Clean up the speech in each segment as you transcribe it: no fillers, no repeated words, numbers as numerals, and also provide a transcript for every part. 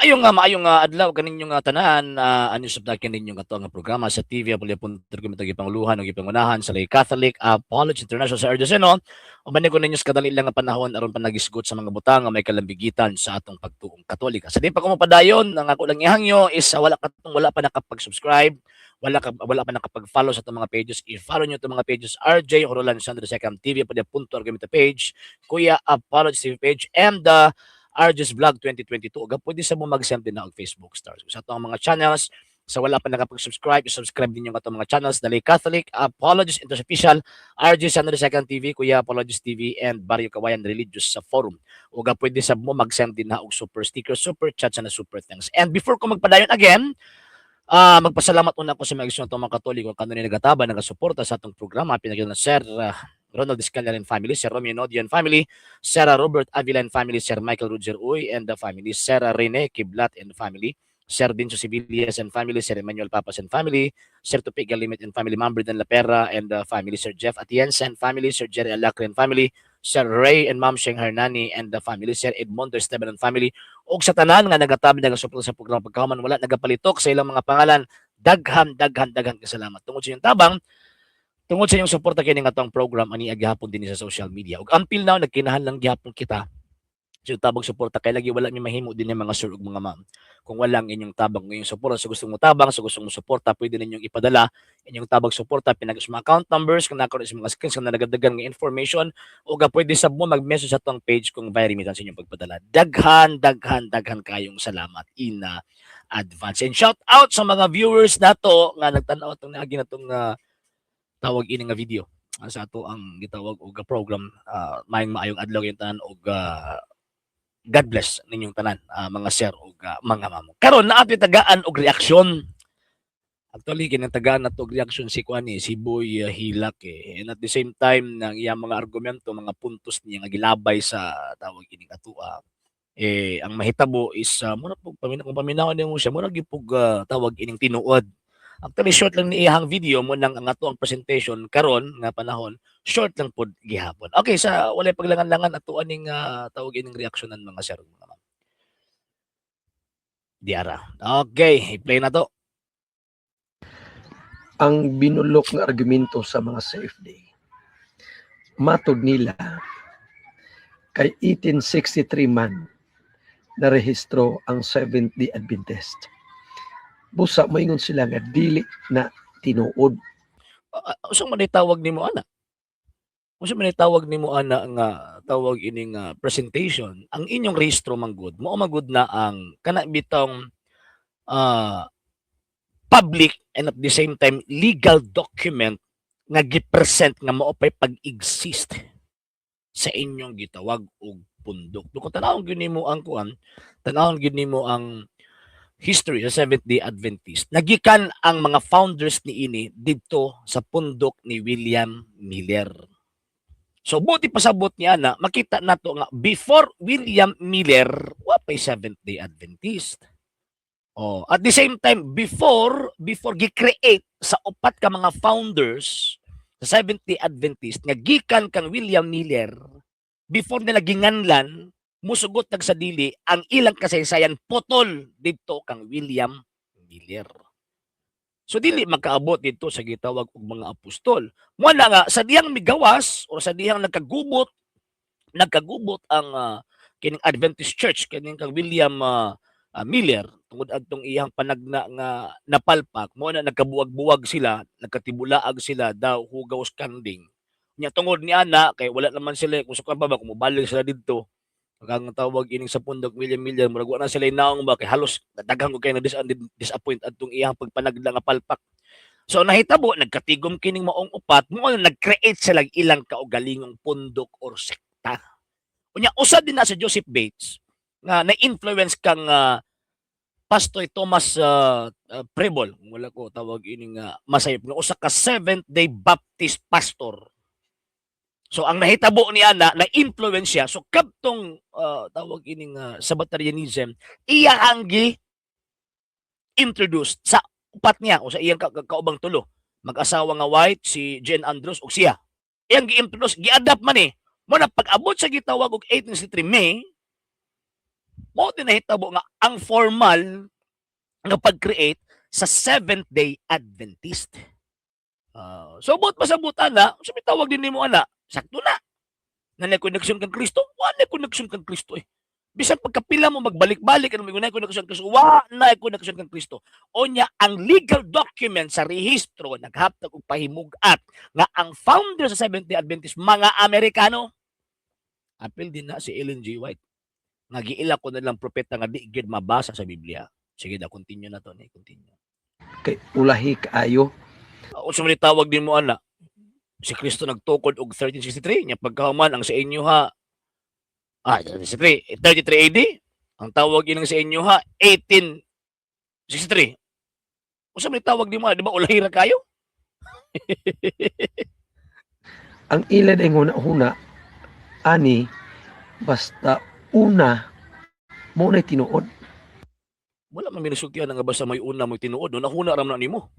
Maayong adlaw kaninyong tanan, ano sa ninyo ato nga programa sa TV Apolyo Punto gipanguluhan ug gipangunahan sa Lay Catholic Apology International sa Ardeseno. Uban ko ninyo sa kadali lang nga panahon aron panagisgot sa mga butang nga may kalambigitan sa atong pagtuong Katolika. Sa di pa ko mapadayon, ang ako lang ihangyo is wala katong wala pa nakapag-subscribe, wala pa nakapag-follow sa atong mga pages, i-follow niyo itong mga pages: RJ Horolan Sandro Second TV Apolyo Punto Argumento page, Kuya Apology TV page, and the RJ's Vlog 2022. Ug pwede sa mo mag-send din na og Facebook stars. Sa atong mga channels, sa wala pa nakapag-subscribe, i-subscribe din yung atong mga channels: Dali Catholic Apologist Interest Official, RJ Sandro Second TV, Kuya Apologist TV, and Barrio Kawayan Religious sa Forum. Ug pwede sa mo mag-send din na og super sticker, super chat, na super thanks. And before ko magpadayon again, magpasalamat una ko sa mga igsoon atong mga Katoliko kanunay nagatabang, nagasuporta sa atong programa, pinagil na Sir Ronald Escalera and family, Sir Romeo Nodio and family, Sir Robert Avila and family, Sir Michael Roger Uy and the family, Sir Rene Kiblat and family, Sir Dinso Sibillas and family, Sir Emmanuel Papas and family, Sir Tupi Galimit and family, Ma'am Bridan Lapera and the family, Sir Jeff Atienza and family, Sir Jerry Alacre and family, Sir Ray and Ma'am Sheng Hernani and the family, Sir Edmundo Esteban and family, ug sa tanan nga nagatabang, nagasuporta sa programa pagkahuman wala nagapalitok sa ilang mga pangalan, daghan daghan daghan kasalamat tungod sa inyong tabang, tungod sa inyong suporta kini nga atong program ani gihapon din sa social media. Ug until now nagkinahanglan gihapon kita sa inyong tabang, suporta, kay lagi wala mi mahimo din mga sir ug mga ma'am kung walang inyong tabang, inyong suporta. Sa gustong mo tabang, sa gustong mo suporta, pwede ninyong ipadala inyong tabang, suporta pinag sa mga account numbers kung nakaroon sa mga screens kung nagadagan nga information, ug pwede sab mo mag-message sa atong page kung via remittance inyong pagpadala. Daghan daghan daghan kayong salamat in advance. And shout out sa mga viewers nato nga nagtan-aw atong naagi natong tawag ini nga video sa ato ang gitawag og program. Maayong maayong adlaw kayong tanan ug God bless ninyong tanan, mga sir ug mga ma'am. Karon naa tagaan og reaksyon. Actually, kinatagaan nato og reaksyon si kuan ni si Boy Hilak eh. And at the same time nang iyang mga argumento, mga puntos niya nga gilabay sa tawag ining atua eh, ang mahitabo is mura pug paminaw, kung paminawon nimo siya, mura gyud pug tawag ining tinuod. Actually, short lang ni iyang video mo nang ang ato ang presentation karon nga panahon, short lang pod gihapon. Okay, sa walay paglangan-langan, ato aning tawag ining reaksyonan, mga sir ug mga ma'am. Diara. Okay, i-play na to. Ang binulok nga argumento sa mga SFD. Matod nila, kay 1863 man narehistro ang Seventh-day Adventist. Busa moingon sila nga dili na tinuod. Unsa man tawag nimo ana? Unsa man tawag nimo ana nga tawag ining presentation? Ang inyong rehistro man gud, mao man gud na ang kana bitong public and at the same time legal document nga gi-present nga mao pay pag-exist sa inyong gitawag og pundok. Kung tan-awon gyud nimo ang kuan, tan-awon gyud nimo ang history sa Seventh-day Adventist. Nagikan ang mga founders niini didto sa pundok ni William Miller. So buti pasabot niya na makita nato nga before William Miller wa pay Seventh-day Adventist. Oh, at the same time before before gi-create sa upat ka mga founders sa Seventh-day Adventist nga gikan kang William Miller, before nila ginganlan, musugot nag sa dili ang ilang kasaysayan putol didto kang William Miller. So dili makaabot didto sa gitawag og mga apostol. Mo na nga sa dihang migawas o sa dihang nagkagubot nagkagubot ang kining Adventist Church kining kang William Miller tungod adtong iyang panagna nga napalpak, mo na nagkabuwag-buwag sila, nagkatibulaag sila daw hugaw kanding. Nya tungod ni ana kay wala naman sila kung sa pa ba kung mobalik sila didto ang tawag ining sa pundok William Miller, murag wa na sila naong ba kay halos daghan ko kay na disappoint adtong iyang pagpanagda nga palpak. So nahitabo nagkatigom kining maong upat, mo na nag-create sila ilang kaugalingong pundok or sekta. Unya usa din na si Joseph Bates nga na-influence kang Pastor Thomas Preble, kung wala ko tawag ining masayop, nga usa ka Seventh Day Baptist pastor. So ang nahitabo niya na na-influence siya. So kadtong tawag ining Sabbatarianism iya ang gi introduced sa upat niya o sa iyang kaubang tulo. Mag-asawa nga white si Jane Andrews ug siya. Iyang gi-introduce, gi-adapt man eh. Mo na pag-abot sa gitawag og 1863 May, Mao din nahitabo nga ang formal nga pag-create sa Seventh Day Adventist. So buot pasabot ana, sa may tawag din nimo ana, sakto na. Na naay connection kang Kristo, wa na connection kang Kristo eh. Bisan pagkapila mo magbalik-balik ano may connection kang Kristo, wa na connection kang Kristo. Onya ang legal document sa rehistro naghatag og pahimug-at nga ang founder sa Seventh Day Adventist mga Amerikano. Apil din na si Ellen G. White. Nga giila ko na lang propeta nga di gyud mabasa sa Biblia. Sige da, continue na to ni, continue. Kay ulahi kaayo. Unsa man tawag din mo ana? Si Kristo nagtukod og 1363 nya pagkahuman ang sa inyo ha, 33 33 AD, ang tawag ilang sa inyo ha 1863. Unsa man tawag din mo ana, di ba ulahi ra kayo? Ang ilan ay huna-huna ani basta una mo na tinuod. Wala man minusultian nga basta may una mo'y tinuod, no nahuna ra man na nimo.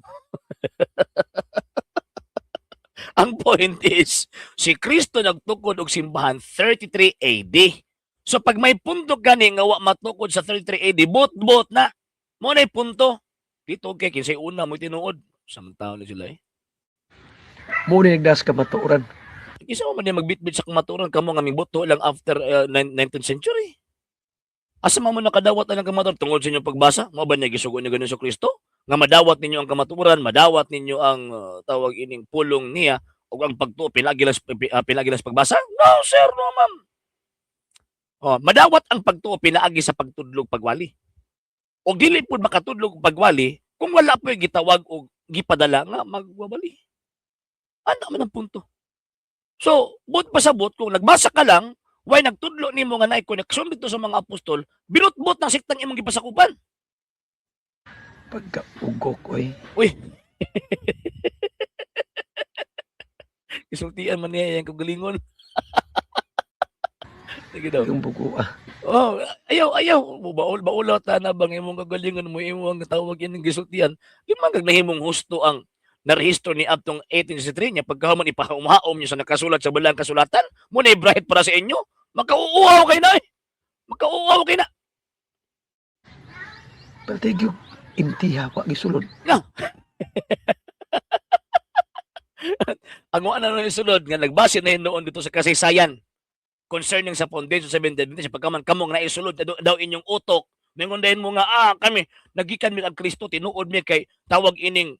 Ang point is, si Kristo nagtukod og simbahan 33 AD. So pag may punto gani nga wa matukod sa 33 AD, bot-bot na. Mo na punto. Dito kay kinsay una mo'y tinuod. Samtaon ni sila eh. Mo na nagdas kamatuoran. Kinsa man ni magbitbit sa kamatuoran kamo nga mibuto lang after 19th century? Asa man mo nakadawat ang kamatuoran tungod sa inyong pagbasa? Mao ba niya gisugo ni ganun sa Kristo? Nga madawat ninyo ang kamatuoran, madawat ninyo ang tawag ining pulong niya ug ang pagtuo pinaagi lang sa pagbasa? No sir, no ma'am. Oh, madawat ang pagtuo pinaagi sa pagtudlog pagwali. O dili pud makatudlog og pagwali kung wala po gitawag og gipadala nga magwawali. Ana man ang punto. So, buot pasabot kung nagbasa ka lang, way nagtudlo nimo nga naay koneksyon dito sa mga apostol, binutbot ng sektang imong gipasakupan. Pagkaugok oy. Uy. Isultian man niya yang kagalingon. Sige daw. Yung bugo ah. Oh, ayaw, ayaw. Baul, baulaw ta na bang imong kagalingon mo imo ang tawag ining gisultian. Di man kag nahimong husto ang narehistro ni atong 1863 niya pagkahuman ipahaum-haom niyo sa nakasulat sa balang kasulatan mo na bright para sa inyo. Makauuhaw kay na eh. Makauuhaw kay na. Pero yung intiha wa gisulod. No. Ang wa na nun isulod nga nagbase na noon dito sa kasaysayan concerning sa foundation sa Seventh Adventist, pagkaman kamong naisulod na daw inyong utok, mingon dayon mo nga kami nagikan mi ang Kristo, tinuod mi kay tawag ining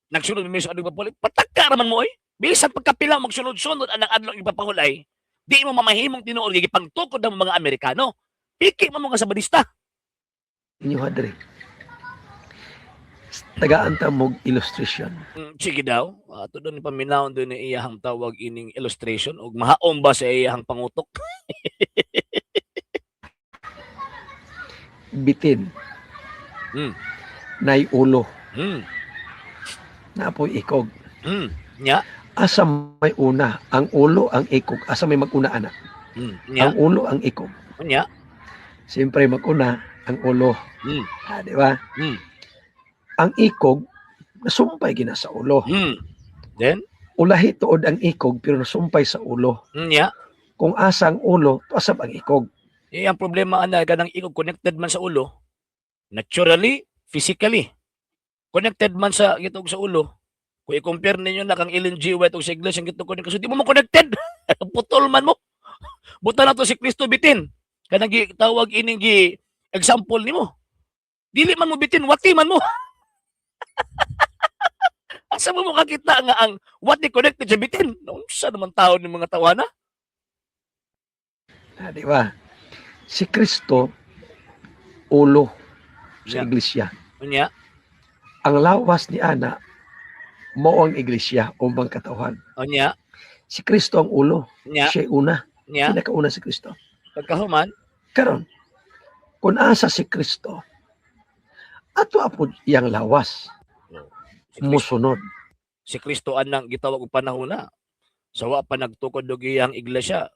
nagsunod mi sa adlaw ipapahulay. Pataka raman mo oy. Bisan pagkapila magsunod-sunod ang adlaw ipapahulay, di mo mamahimong tinuod kay gipangtukod ng mga Amerikano. Piki mo mga Sabadista. Inyo hadre. Tagaan ta mog illustration. Sige daw. Ato doon paminawon doon ni iyahang tawag ining illustration ug mahaom ba sa iyahang pangutok? Bitin. Nay ulo. Napoy ikog. Nya. Asa may una? Ang ulo, ang ikog. Asa may maguna ana? Nya. Ang ulo, ang ikog. Nya. Siyempre maguna ang ulo. Ah, di ba? Ang ikog nasumpay gina sa ulo. Then Ulahi tuod ang ikog pero nasumpay sa ulo. Nya. Kung asa ang ulo, tuasab ang ikog. Eh, ang problema ana kanang ikog connected man sa ulo. Naturally, physically. Connected man sa gitog sa ulo. Kung i-compare ninyo na kang Ellen G. White og sa iglesia gitog connected, so di mo mo connected. Putol man mo. Buta na to si Kristo bitin. Kanang gitawag ining gi example nimo. Dili man mo bitin, wati man mo. Asa mo makakita nga ang wati connected sa bitin? Unsa naman tao ni mga tawana? Ah, di ba? Si Kristo ulo sa Yeah. iglesia. Unya? Ang lawas ni Ana mao ang iglesia o ang katawhan. Unya? Si Kristo ang ulo. Unya? Siya una. Unya? Pinakauna si Kristo. Pagkahuman? Karon, kung asa si Kristo, ato apod iyang lawas, Si Kristo, musunod. si Kristo anang gitawag og panahon na. Sa wa pa nagtukod og iyang iglesia,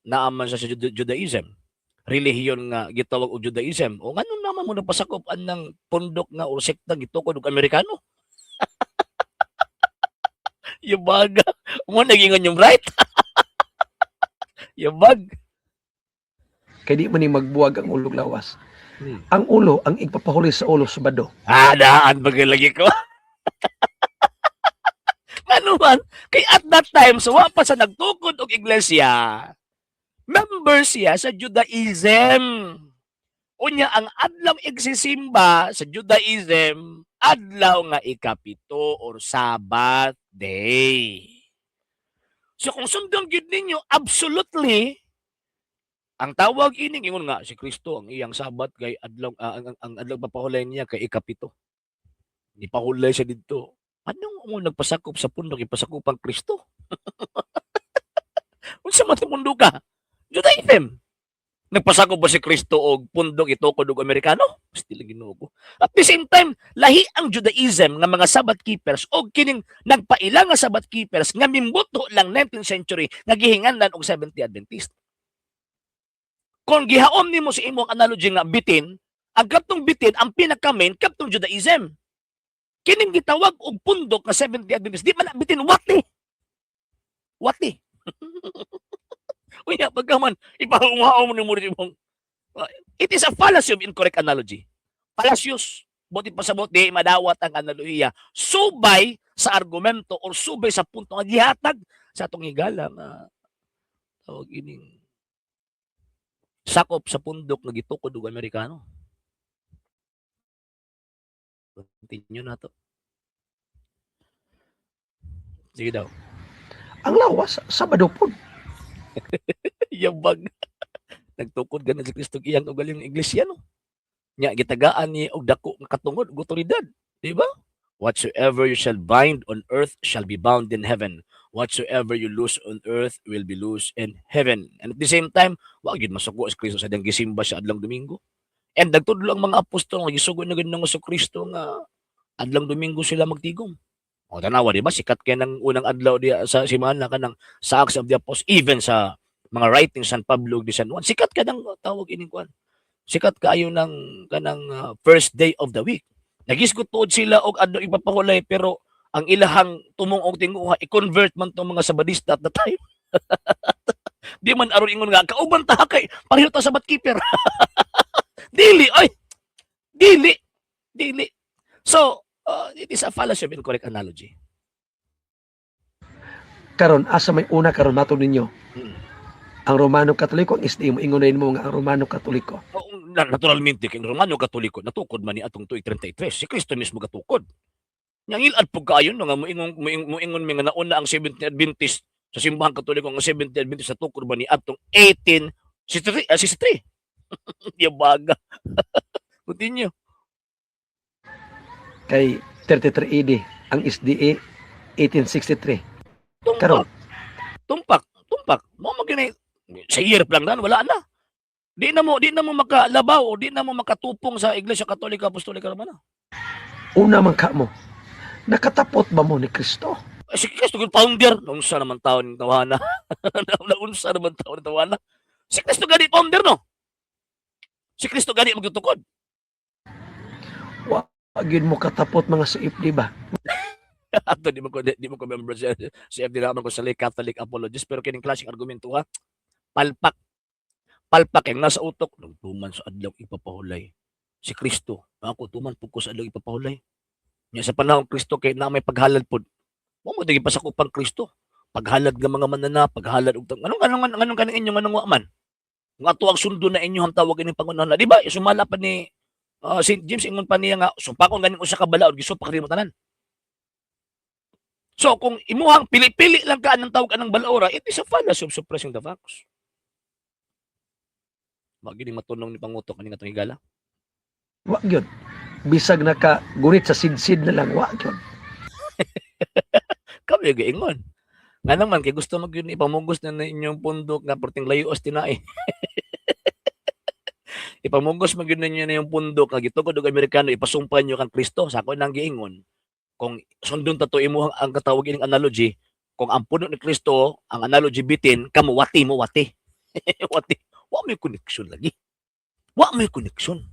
naaman sa Judaism. Relihiyon nga gitawag og Judaism. O ngano naman mo napasakop anang pundok nga or sekta gitukod og Amerikano? Yubaga. Mo nagingon yung right? Yubag. Kay di man ni magbuwag ang ulog lawas. Ang ulo, ang igpapahuli sa ulo, Sabado. Ah, daan bagay lagi ko. Ano man, kay at that time, so wa pa sa nagtukod og iglesia, member siya sa Judaism. Unya ang adlaw igsisimba sa Judaism, adlaw nga ikapito or Sabbath day. So kung sundon gyud ninyo, absolutely, ang tawag ining ingon nga si Kristo ang iyang Sabat kay adlaw ang adlaw papahulay niya kay ikapito. Nipahulay siya didto. Anong mo nagpasakop sa pundok, ipasakop ang Kristo? Unsa man mundo ka? Judaism. Nagpasakop ba si Kristo og pundok itukod og Amerikano? Still Ginoo ko. At the same time, lahi ang Judaism nga mga Sabbath keepers og kining nagpaila nga Sabbath keepers nga mimbuto lang 19th century nga gihinganlan og Seventh-day Adventist. Kung gihaom nimo sa imong analogy nga bitin, ang katong bitin ang pinaka-main katong Judaism. Kining gitawag og pundok nga Seventh-day Adventist, di man na bitin, wati. Wati. Unya pagkaman ipahumaom mo ni imong. It is a fallacy of incorrect analogy. Fallacious. Buot pasabot, di madawat ang analohiya. Subay sa argumento or subay sa punto nga gihatag sa atong higala nga tawag ining sakop sa pundok nga gitukod og Amerikano. Continue na to. Sige daw. Ang lawas, Sabado pod. Yabag. Nagtukod ganin si Kristo iyang ugaling iglesia, no. Nya gitagaan ni og dako nga katungod ug otoridad, di ba? Whatsoever you shall bind on earth shall be bound in heaven. Whatsoever you loose on earth will be loose in heaven. And at the same time, wa gyud masuko si Kristo sa diyang gisimba siya adlong Domingo. And nagtudlo ang mga apostol nga gisugo na gyud nang si Kristo nga adlong Domingo sila magtigom. O tanawa, di ba? Sikat kay ng unang adlaw diya sa simana kanang sa Acts of the Apostles, even sa mga writings San Pablo ug ni San Juan. Sikat ka ng tawag ining kuan. Sikat kaayo ng kanang first day of the week. Nagisgot tuod sila og adlaw ipapahulay, pero ang ilahang tumong og tinguha i-convert man tong mga Sabadista at the time. Di man aron ingon nga kauban ta kay pareho ta Sabbath keeper. Dili ay. Dili. Dili. So, it is a fallacy of incorrect analogy. Karon asa may una karon matod ninyo? Ang Romano Katoliko, ang SDA mo ingon mo nga ang Romano Katoliko. Oo, naturalmente kay ang Romano Katoliko natukod man ni atong tuig 33. Si Kristo mismo gatukod. Nya ngilad pug kaayo no nga moingon mi nga nauna ang Seventh Adventist sa Simbahang Katoliko, ang Seventh Adventist natukod ba ni atong 1863 63. Yabaga. Continue. Kay 33 AD ang SDA 1863. Tumpak. Karon. Tumpak, tumpak. Mo man gini sa year lang dan wala na. Di na mo makalabaw o di na mo makatupong sa Iglesia Katolika Apostolika Romana. Una man ka mo. Nakatapot ba mo ni Kristo? Eh, si Kristo gyud founder. Naunsa naman taon ng tawana? Naunsa naman taon ng tawana? Si Kristo gani founder, no? Si Kristo gani magtutukod. Wa gyud mo katapot mga sa di ba? Ato di mo ko member si FD naman ko sa lay Catholic apologist, pero kining klaseng argumento ha. Palpak. Palpak ang nasa utok nagtuman sa adlaw ipapahulay. Si Kristo, ako tuman pud ko sa adlaw ipapahulay. Nya sa panahon Kristo kay na may paghalad pod. Mo mo digi pasakupang Kristo. Paghalad nga mga manana, paghalad og anong anong anong kaning inyo nganong wa man? Nga ato ang sundo na inyo ang tawag ining pangunahan na, di ba? Sumala pa ni St. James, ingon pa niya nga supakon ganing usa ka balaod, gisupak nimo tanan. So kung imuhang pili-pili lang ka anang tawag anang balaora, it is a fallacy of suppressing the facts. Wa gini matunong ni pangutok ani nga higala. Wa gyud. Bisag naka gunit sa sidsid na lang, wa gyud. Kami gaingon. Nga naman kay gusto mag yun ipamugos na inyong pundok nga perting layo as tinai. Ipamugos man gyud ninyo na yung pundok nga gitukod og Amerikano, ipasumpa niyo kang Kristo sa ako nang giingon. Kung sundon ta to imuhang ang katawag ining analogy, kung ang puno ni Kristo, ang analogy bitin, kamo wati mo wati. Wati. Wa may connection lagi. Wa may connection.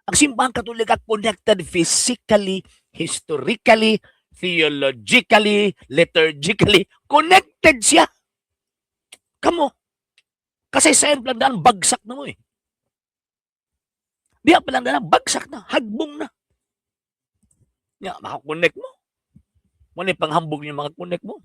Ang Simbahang Katolika connected physically, historically, theologically, liturgically, connected siya. Kamo. Kasaysayan pa lang daan, bagsak na mo eh. Diya pa lang daan, bagsak na, hagbong na. Ya, maka-connect mo. Mo ni panghambog niyo, maka-connect mo.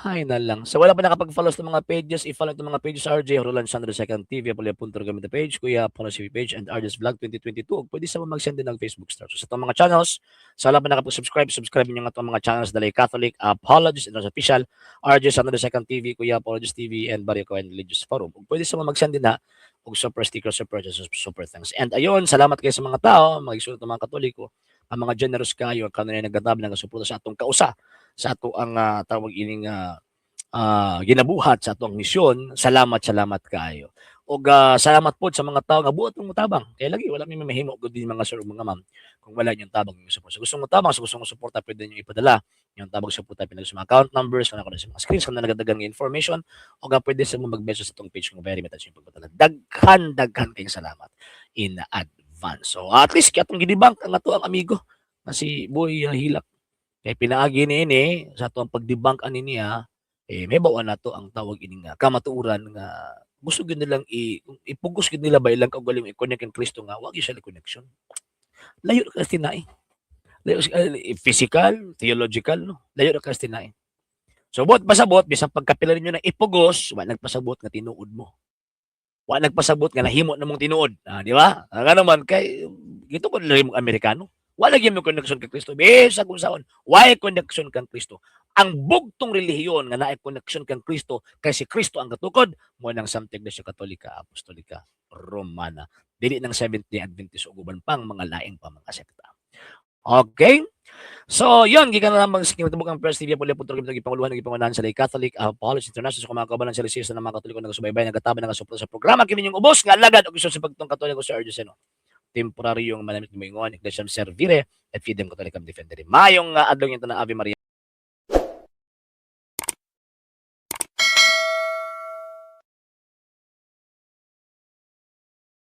Hay na lang. So wala pa nakapag-follow sa mga pages, i-follow itong mga pages: RJ Roland Sandro Second TV, Apollo Punto Gamit page, Kuya Apollo TV page, and RJ's Vlog 2022. Ug pwede sa mo mag-send din ng Facebook star. So sa itong mga channels, sa wala pa nakapag-subscribe, subscribe niyo nga itong mga channels: Dalay Catholic, Apologist International Official, RJ Sandro Second TV, Kuya Apologist TV, and Barrio Cohen Religious Forum. Ug pwede sa mo mag-send din na og super sticker, super chat, super thanks. And ayun, salamat kayo sa mga tao, mga igsoon ng mga Katoliko, ang mga generous kayo, ang kanila nagatab nagasuporta sa atong kausa, sa ato ang tawag ining ginabuhat sa atong misyon. Salamat, salamat kaayo. Og salamat pod sa mga tao nga buot mong tabang. Kaya lagi wala mi mahimo gud din, mga sir ug mga ma'am, kung wala inyong tabang, inyong support. So gusto mo tabang, so gusto mo suporta, pwede niyo ipadala yung tabang suporta pinag sa mga account numbers kana sa mga screens kana nagadagan nga information o ga pwede sa mo mag-message sa atong page kung very message yung pagpadala. Daghan daghan kayong salamat in advance. So at least kaya atong gi-debunk ang ato ang amigo nga si Boy Hilak. Kay pinaagi niini sa atong pag-debunk ani niya, eh, may bawa nato ang tawag ini nga kamatuoran nga gusto gyud nilang ipugos gyud nila ba ilang kaugalingon i-connect kang Kristo nga wa gyud sila connection. Layo ra kasi tinai. Layo physical, theological, no. Layo ra kasi tinai. So buot pasabot bisan pagkapila ninyo na ipugos, wa nagpasabot nga tinuod mo. Wa nagpasabot nga nahimo na mong tinuod. Ah, di ba? Ah, nga naman kay gituon nila mong Amerikano. Wala gyud mo connection kay Kristo. Bisag unsaon, way connection kang Kristo. Ang bugtong relihiyon nga naay connection kang Kristo kay si Kristo ang katukod mo nang Santa Iglesia Katolika Apostolika Romana. Dili ng Seventh Day Adventist ug uban pang mga laing pa mga sekta. Okay? So, yun, gikan na lamang sa kinatibuk ang Press TV, Puli Punto Gamit, Panguluhan, Gipangunahan sa Lay Catholic Apologist International, sa mga kabanan sa Lisisa ng mga Katoliko nagasubaybay, nagatabang, nagasuporta sa programa. Kini yung ubos nga alagad og sa pagtong Katoliko sa Arjuseno. Temporaryong manamit moingon, Ecclesiam Servire, et Fidem Catholicam Defendere. Mayong adlaw na Ave Maria.